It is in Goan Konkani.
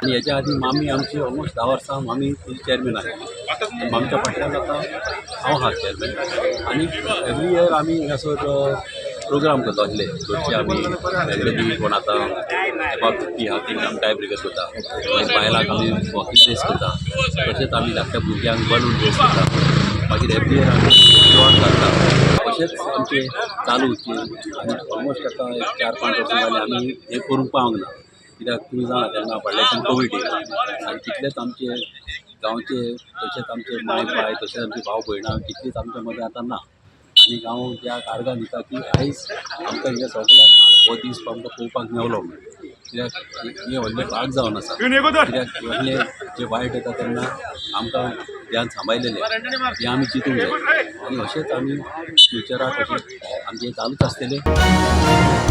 आनी हेच्या आदी मामी आमची ऑलमोस्ट 10 वर्सां मामी ती चॅरमॅन आसली. मामच्या फाटल्यान आतां हांव आहा चॅरमॅन. आनी एवरी इयर आमी हांगासर प्रोग्राम करता. असले घरचे आमी वेगळे कोण आतां एबाव 50 आहा, तेंकां आमी टाय ब्रेकर्स करता. मागीर बायलांक आमी वॉकिंग रेस करता. तशेंच आमी धाकट्या भुरग्यांक बलून रेस करता. मागीर एवरी इयर आमी जेवण घालता. अशेंच आमचें चालू उरचें. आनी ऑलमोस्ट आतां एक 4-5 वर्सां जालीं आमी हें करूंक पावंक ना, कित्याक तुमी जाणा, तेन्ना फाटल्याच्यान कोवीड येयला आनी तितलेच आमचे गांवचे, तशेंच आमचे माय पाय, तशेंच आमचे भाव भयणां तितलीच आमच्या मदें आतां ना. आनी हांव ह्या आर्गां दिता की आयज आमकां हे सगळ्यांक हो दीस आमकां पळोवपाक मेवलो म्हणून, कित्याक हें व्हडलें भाग जावन आसा. कित्याक व्हडले जे वायट येता तेन्ना आमकां ध्यान सांबाळलेलें हें आमी चिंतूंक जाय. आनी अशेंच आमी फ्युचराक अशें आमचें चालूच आसतलें.